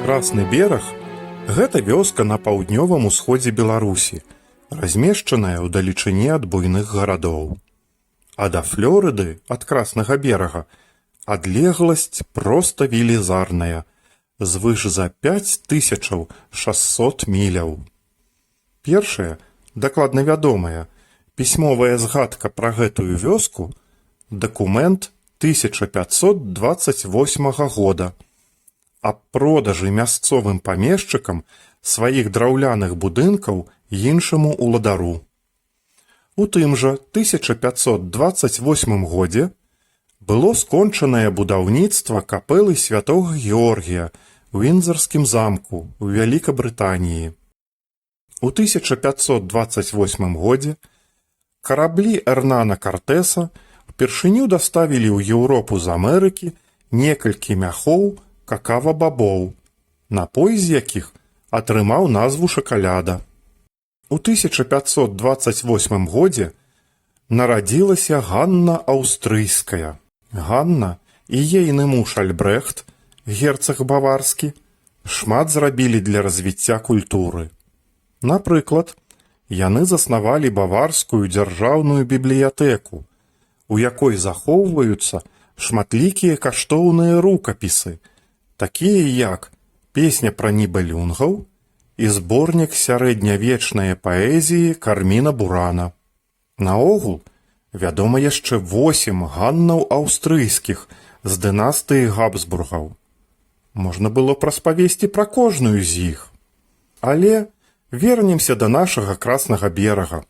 Красны Бераг — гэта вёска на паўднёвым усходзе Беларусі, размешчаная ў далечыні ад буйных гарадоў. А да Флорыды ад Краснага Берага адлегласць проста велізарная, звыш за 5600 міляў. Першая, дакладна вядомая, пісьмовая згадка пра гэтую вёску — дакумент 1528 года аб продажы мясцовым памешчыкам сваіх драўляных будынкаў іншаму ўладару. У тым жа 1528 годзе было скончанае будаўніцтва капэлы святога Георгія ў Віндзарскім замку ў Вялікабрытаніі. У 1528 годзе караблі Эрнана Картэса упершыню даставілі ў Еўропу з Амерыкі некалькі мяхоў какава-бабоў, напой з якіх атрымаў назву шакаляда. У 1528 годзе нарадзілася Ганна Аўстрыйская. Ганна і ейны муж Альбрэхт, герцаг баварскі, шмат зрабілі для развіцця культуры. Напрыклад, яны заснавалі баварскую дзяржаўную бібліятэку, у якой захоўваюцца шматлікія каштоўныя рукапісы, такія як «Песня пра нібелюнгаў» і зборнік сярэднявечнае паэзіі Карміна Бурана. Наогул, вядома яшчэ восем Ганнаў Аўстрыйскіх з дынастыі Габсбургаў. Можна было б распавесці пра кожную з іх. Але вернемся да нашага Краснага Берага.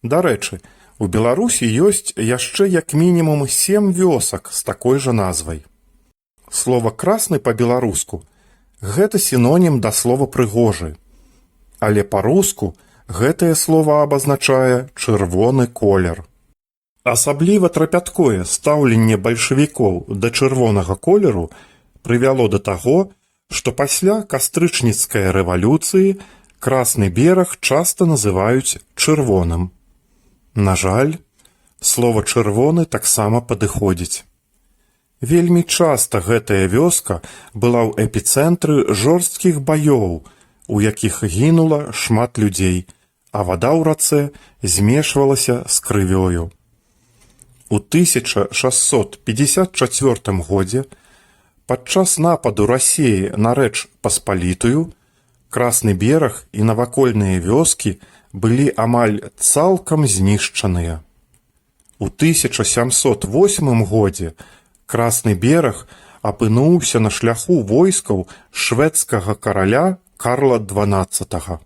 Дарэчы, у Беларусі ёсць яшчэ як мінімум сем вёсак з такой жа назвай. Слова «красны» па-беларуску — гэта сінонім да слова «прыгожы». Але па-руску гэтае слово абазначае чырвоны колер. Асабліва трапяткое стаўленне бальшавікоў да чырвонага колеру прывяло да таго, што пасля кастрычніцкай рэвалюцыі Красны Бераг часта называюць чырвоным. На жаль, слова «чырвоны» таксама падыходзіць. Вельмі часта гэтая вёска была ў эпіцэнтры жорсткіх баёў, у якіх гінула шмат людзей, а вада ў рацэ змешвалася з крывёю. У 1654 годзе падчас нападу Расеі на Рэч Паспалітую Красны Бераг і навакольныя вёскі былі амаль цалкам знішчаныя. У 1708 годзе Красны Бераг апынуўся на шляху войскаў шведскага караля Карла XII.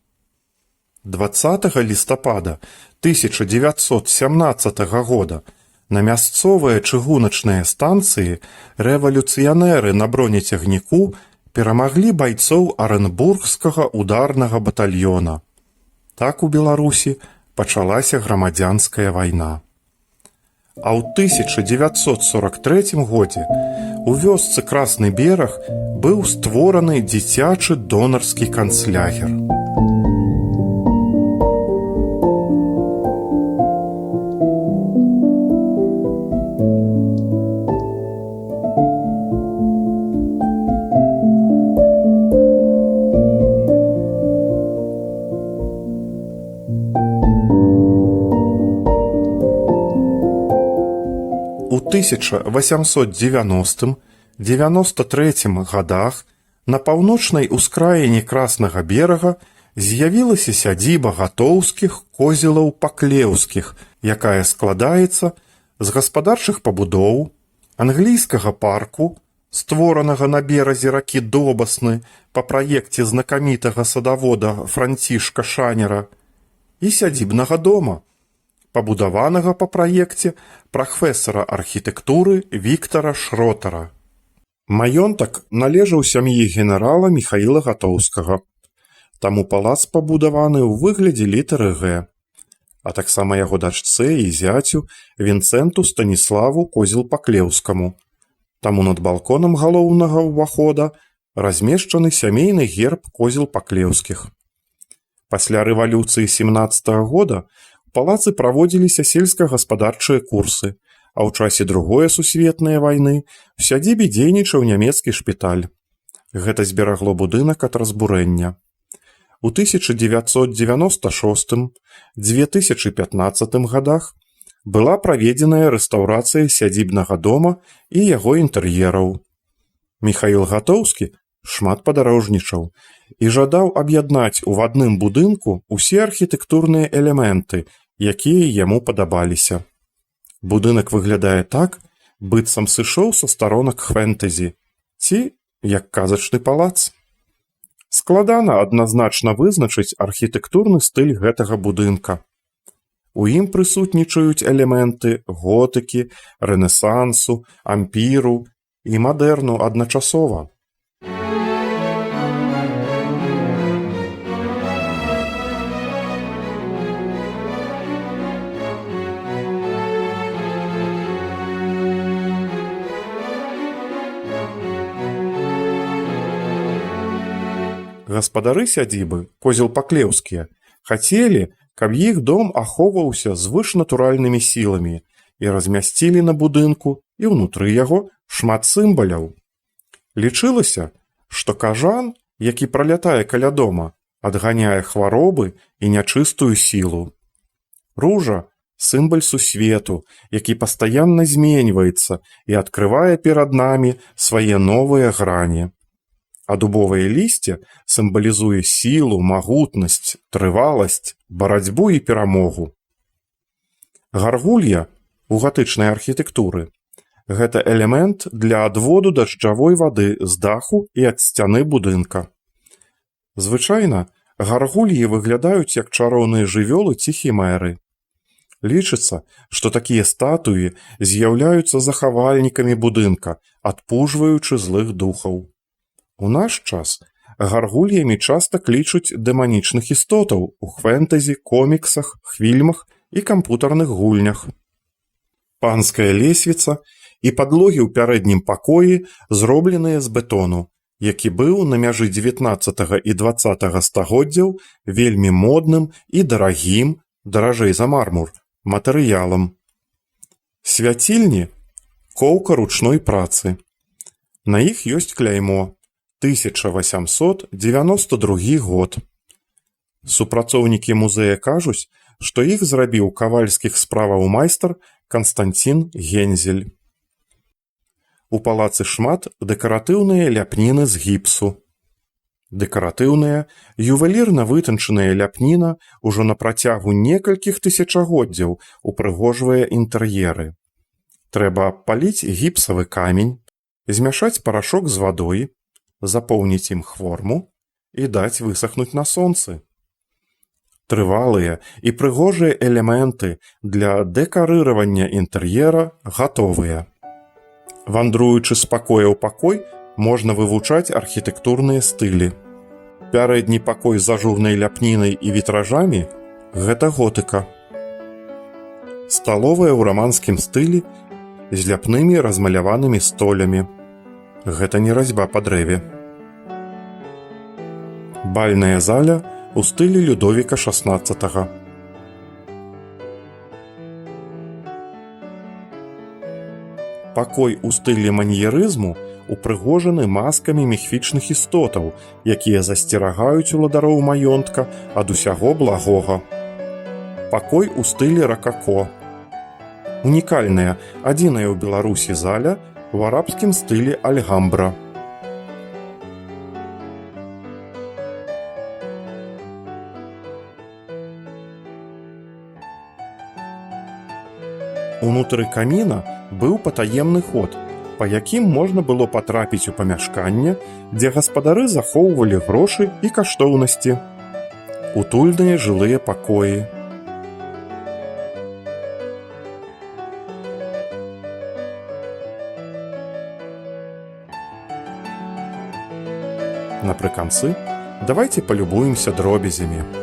20 лістапада 1917 года на мясцовыя чыгуначныя станцыі рэвалюцыянеры на бронецягніку перамаглі байцоў Арэнбургскага ударнага батальёна. Так у Беларусі пачалася грамадзянская вайна. А ў 1943 годзе у вёсцы Красны Бераг быў створаны дзіцячы донарскі канцлягер. У 1890-93 годах на паўночнай ускраіне Краснага Берага з'явілася сядзіба Гатоўскіх Козелаў-Паклеўскіх, якая складаецца з гаспадарчых пабудоў, англійскага парку, створанага на беразе ракі Добасны па праекце знакамітага садавода Францішка Шанера, і сядзібнага дома, пабудаванага па праекце прафесара архітэктуры Віктара Шротара. Маёнтак належаў сям'і генерала Міхаіла Гатоўскага. Таму палац пабудаваны ў выглядзе літары Г, а таксама яго дачцэ і зяцю Вінцэнту Станіславу Козел-Паклеўскаму. Таму над балконам галоўнага ўвахода размешчаны сямейны герб Козел-Паклеўскіх. Пасля рэвалюцыі 17 года у палацы праводзіліся сельскагаспадарчыя курсы, а ў часе другой сусветнай вайны ў сядзібе дзейнічаў нямецкі шпіталь. Гэта зберагло будынак ад разбурэння. У 1996-2015 годах была праведзеная рэстаўрацыя сядзібнага дома і яго інтэр'ераў. Міхаіл Гатоўскі шмат падарожнічаў і жадаў аб'яднаць у адным будынку ўсе архітэктурныя элементы, якія яму падабаліся. Будынак выглядае так, быццам сышоў са старонак фэнтэзі ці як казачны палац. Складана адназначна вызначыць архітэктурны стыль гэтага будынка. У ім прысутнічаюць элементы готыкі, рэнесансу, ампіру і мадэрну адначасова. Гаспадары сядзібы, Козел-Паклеўскія, хацелі, каб іх дом ахоўваўся звышнатуральнымі сіламі, і размясцілі на будынку і ўнутры яго шмат сімвалаў. Лічылася, што кажан, які пралятае каля дома, адганяе хваробы і нячыстую сілу. Ружа – сімвал сусвету, які пастаянна зменьваецца і адкрывае перад намі свае новыя грані. А дубовае лісце сімвалізуе сілу, магутнасць, трываласць, барацьбу і перамогу. Гаргулья у гатычнай архітэктуры – гэта элемент для адводу дажджавой вады з даху і ад сцяны будынка. Звычайна, гаргульі выглядаюць як чароўныя жывёлы ці хімеры. Лічыцца, што такія статуі з'яўляюцца захавальнікамі будынка, адпужваючы злых духаў. У наш час гаргульямі часта клічуць дэманічных істотаў у фэнтэзі, коміксах, фільмах і кампутарных гульнях. Панская лесвіца і падлогі ў пярэднім пакоі зробленыя з бетону, які быў на мяжы 19 і 20 стагоддзяў вельмі модным і дарагім, даражэй за мармур, матэрыялам. Свяцільні – коўка ручной працы. На іх ёсць кляймо 1892 год. Супрацоўнікі музея кажуць, што іх зрабіў кавальскіх справаў майстар Канстанцін Гензель. У палацы шмат дэкаратыўныя ляпніны з гіпсу. Дэкаратыўная, ювелірна вытанчаная ляпніна ўжо на працягу некалькіх тысячагоддзяў упрыгожвае інтэр'еры. Трэба абпаліць гіпсавы камень, змяшаць парашок з вадой, запоўніць ім форму і даць высахнуць на сонцы. Трывалыя і прыгожыя элементы для дэкарыравання інтэр'ера гатовыя. Вандруючы з пакоя ў пакой, можна вывучаць архітэктурныя стылі. Пярэдні пакой з ажурнай ляпнінай і вітражамі – гэта готыка. Сталовая ў раманскім стылі з ляпнымі размаляванымі столямі. Гэта не разьба па дрэве. Бальная заля ў стылі Людовіка XVI. Пакой у стылі маньерызму упрыгожаны маскамі міфічных істотаў, якія засцерагаюць уладароў маёнтка ад усяго благога. Пакой у стылі ракако. Унікальная, адзіная ў Беларусі заля ў арабскім стылі альгамбра. Унутры каміна быў патаемны ход, па якім можна было патрапіць у памяшканне, дзе гаспадары захоўвалі грошы і каштоўнасці. Утульныя жылыя пакоі. Напрыканцы давайте палюбуемся дробязямі.